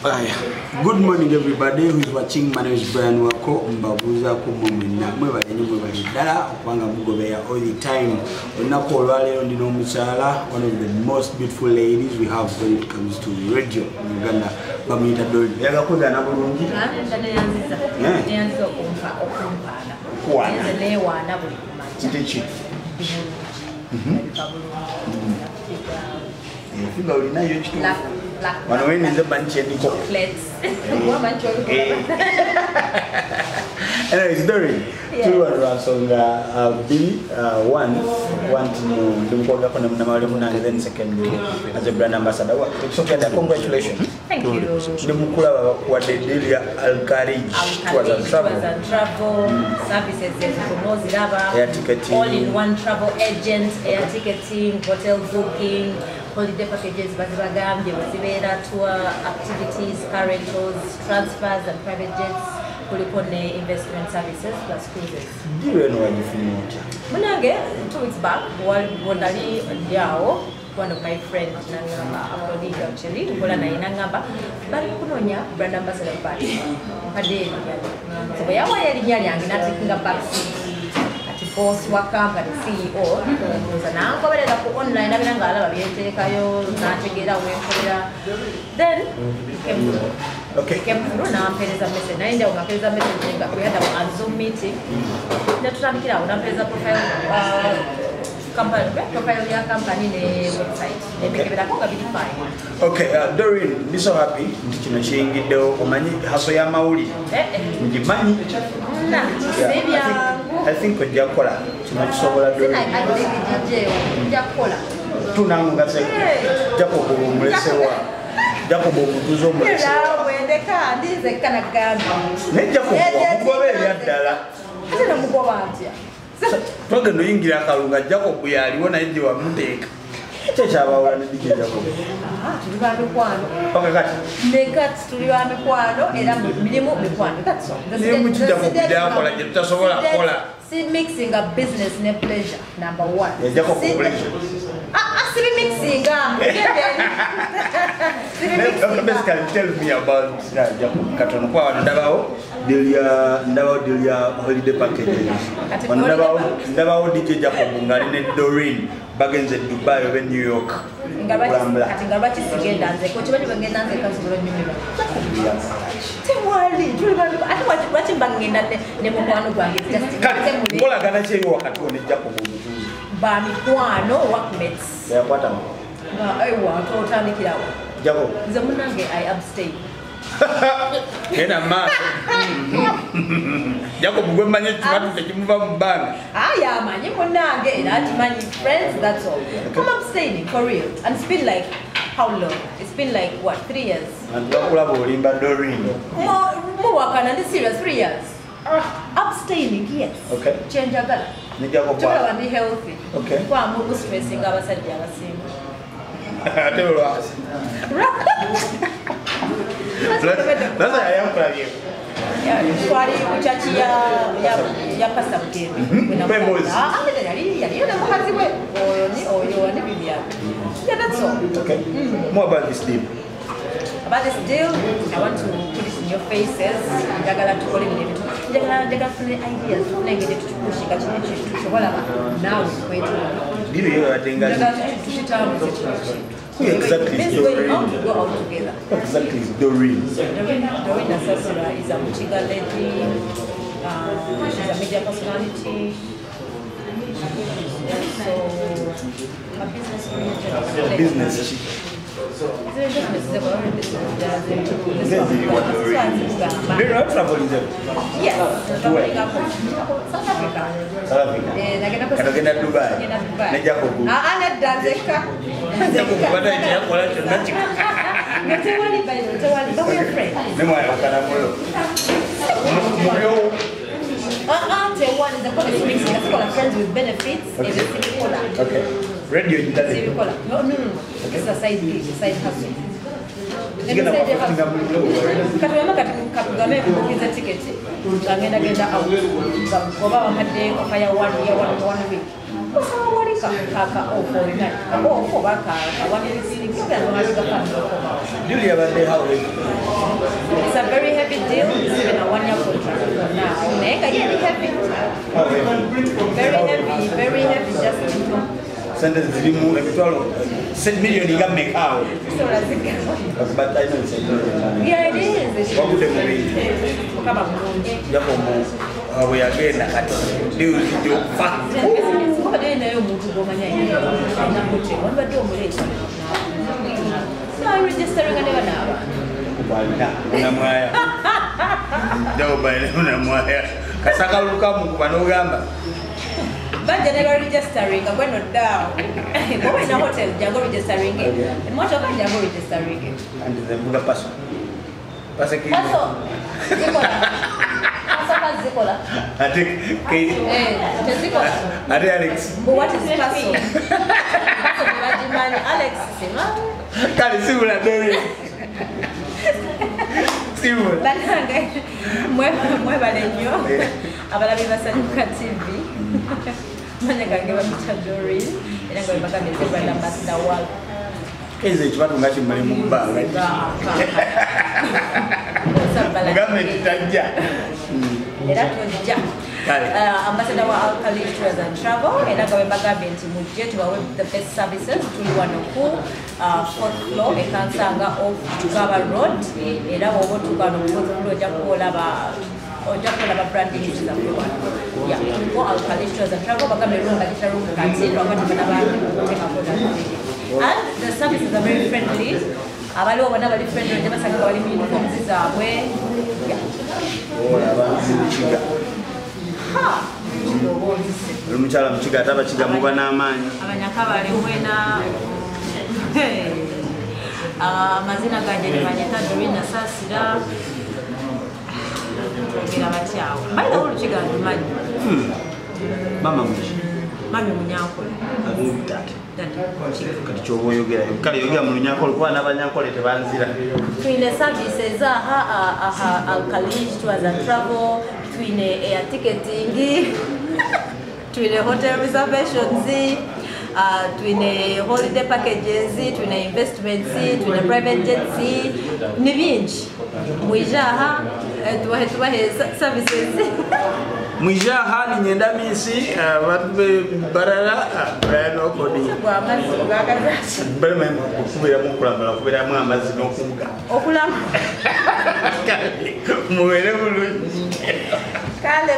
Good morning, everybody who is watching. My name is Brian Wako. Mbabuuzaako mmwe mwenna, mwebale nnyo, mwebale ddala okubanga mugoberera all the time. Olunaku olwaleero ndi n'omukyala, one of the most beautiful ladies we have when it comes to radio in Uganda. Bamuyita Doreen. Yagakuzaana bulungi. Neyanziza. Eh. Neyanziza okumpa okumpaana. Kuwaana. Nze neewaana buli kumakya. Nti ki? Ndi bulungi, ndabika bulungi, nakufiga. Figa olinayo ekituufu. Black, black. Wano weninze mmanyi kyendiko. Chocolates. Wamanyi kyolikola. Anyways, Doreen, tuli wano lwa nsonga bbiri. One, ndi mukwogerako ne munnamawulire munnange, then secondly, as a brand ambassador. Ekisookera, congratulations. Thank you. Ndi mukulaba bakuwadde deal ya Al-Kharij Tours and Travel. Tours and Travel services ezo oziraba. Air ticketing. All in one travel agent, air ticketing, hotel booking, holiday packages bazibagambye wezibeera, tour activities, car rentals, transfers and private jets, kuliko ne investment services plus cruises. Deal eno wagifunye otya? Munange, 2 weeks back nali ndi awo, one of my friend nangamba, a colleague actually nkola naye, nangamba bali kunoonya brand ambassador, but mpadde erinnya lye. So bwe yawayo erinnya lyange, natakinga back seat. Kati boss wa company, CEO, nza nangoberera ku online, abeera ng'alaba byenteekayo, n'ategeera wenkolera, then came through. Came through, nampeereza message, naye njawo ngampeereza message nga we had a Zoom meeting, netutandikira awo, nampeereza profile, company profile ya company ne website, nebikeberako nga biri fine. Okay, Doreen, ndi so happy nti kino kiyingiddewo. Omanyi hustle y'amawulire. Eh, eh. Ngimanyi. Na Yeah, si byangu. I think ojja kukola kino, kisobola, Doreen. I think DJ nja kukola. Tunangu ngase Jacob omulesewa, Jacob omutuze omulesewa. Era bwendeka ndinzekka nagambye. Naye Jacob wamugoba ebyaddala. Ate namugoba ntya? Twagenda oyingira akalulu nga Jacob yaliwo, naye gye wamuteeka kyekyabawula ne DJ Jacob? Ah, tuli ba mikwano. Paka kati? Ne kati tuli ba mikwano, era mirimu mikwano, that's all. Mirimu ki Jacob gyakola gye tutasobola kukola? Si mixing a business ne pleasure, number one. Yeah, Jacob pleasure. Ah, ah, si mixing a. Si mixing. Basically, tell me about Jacob katono, kuba wano ndabawo deal ya, ndabawo deal ya holiday packages. Kati Wano holiday ndabawo DJ Jacob ng'ali ne Doreen, bagenze e Dubai oba e New York kulambula. Kati nga lwaki sigenda nzeka? Okimanyi bwe ngenda nzeka nsobola onyumirwa. Tewali, tuli bantu, ate lwaki mba ngenda ne mukwano gwange? Just Kale temuli. nkolagana ki eri wakati wo ne Jacob omutuuze? Ba mikwano, workmates. Yakwata Nga ewa otandikirawo. Jacob. Nze munange, I abstain. Genda maaso. Jacob gwe mmanyi ekibatu tekimuva mu bbanga. Aya, amanyi munange era akimanyi, friends, that's all. I'm abstaining for real, and it's been like how long? It's been like what, 3 years? Bantu bakulaba olimba, Doreen. Muwakana, ndi serious, 3 years abstaining, yes. Kyenjagala. Ne Jacob Kyolaba ndi healthy. Kwamu mustressinga abasajja abasinga. Ate olwasi sasa yayankulabye. Twali ku church ya Pastor Bugembe. Pembozi. Ah, yaliyo ne mukazi we oyo ni oyo ni Vivian. Yeah, that's all. Okay. More about this deal. About this deal, I want to put it in your faces. Njagala tukole bino ebintu, njagala tufune ideas, tufune engeri tukipushinga kino ekintu kyobalaba naawe kwetoola. Deal yo yabadde ngazi. Njagala tukitambuze kino ekintu. Who exactly is Means going out Doreen? to go out together. Who exactly is Doreen? Doreen Asasira is a Muchiga lady. She's a media personality. So, a business oriented. Business ki? Business. Doreen, what traveling? Yes, traveling up South Africa. South Africa. Eh, nagenda Kati ogenda Dubai. Ngenda Dubai. Ne Jacob. Ah, ah, nedda, nzekka. Jacob bata kyeyakola kyonna kika. No, tewali, by the way, tewali, but we are friends. Ne mwayawukana mulo. Mubyo Ah, ah, tewali, nze kola mixing, sikola friends with benefits, ebyo sibikola. Okay. Radio gitadde. Sibikola. No, no, no, no. This is a side gig, a side hustle. Kigenda kuaffectinga mulimu gwo? Kati wema kati katugambe nkubukiza tiketi nga ngenda genda out, oba bampadde offer ya one year, one week, osaba wali. kaka off olina off oba ka 1 week Deal yabadde how heavy? It's a very heavy deal. It's been a 1-year contract for now. Naye nga ye heavy. Very heavy, very heavy, just sente zirimu emitwalo miliyoni nga mmeka awo? But I know it's a million. Yeah, it is. Wagudde mu bintu. Mukama mulungi. Jakomo bwe yagenda kati deal zijja okufa. Kubadde naye omuntu gw'omanya alina hotel, wandibadde omuleeta. Registeringa ne bano abantu. Balina onamwaya. Jakobo onamwaya. Kasakaluka mukuba n'ogamba. Bajja ne baregisteringa gweno ddaawo. Bw'oba olina hotel jangu registeringe. Emmotoka jangu registeringe. Anti nze nvuga paso. Paso ki? Paso zikola. Paso zikola. Ate tezikola. Ate Alex. But what is paso? Paso tebagimanyi. Alex simanyi. Kale sibula Doreen. Sibula. Bannange mwebale nnyo abalabi ba Sanyuka TV. Manya gange bamuyita Doreen era nga bwe bagambye nze brand ambassador wa Kezi ekibatu nga kimale mu bbanga. Mugambe nti tajja. Era tojja. Ambassador wa Alkali Tours and Travel era nga bwe bagambye nti mujje tubawe the best services. Tuli wano ku 4th floor e Kansanga off Tugaba Road era bw'oba otuuka wano ku 4th floor ojja kulaba branding zaffe wano. Yeah, tuliko Alkali Tours and Travel bagambe room bagita room kati lwakati bana bangi okuteekako ddala. And the services are very friendly. Abaliwo bonna bali friendly, ojja basanga nga bali mu uniforms zaabwe. Yeah. Olaba Mukiga. Ha! Oli mukyala Mukiga ate Abakiga muba n'amaanyi. Abanyakabale mwena. Amazina gange ni Banyeta Doreen Nasasira. Twogera batyawo. Mbalina Olukiga ndumanyi. Mama muki? Mami Munyankole. Taata. Kati ky'oba oyogera. Kale yogera mu Lunyankole kuba n'Abanyankole tebanzira. Twine services aha Alkali Tours and Travel, twine air ticketing, twine hotel reservations, twine holiday packages, twine investments, twine private jets, ni bingi. Mwije aha tubahe services. Mwije aha ninyenda minsi abantu barala Brian Okodi. Okubeeramu okulambala okubeeramu amazzi n'okuwuga. Okulamba. Mubeere bulungi. Kale.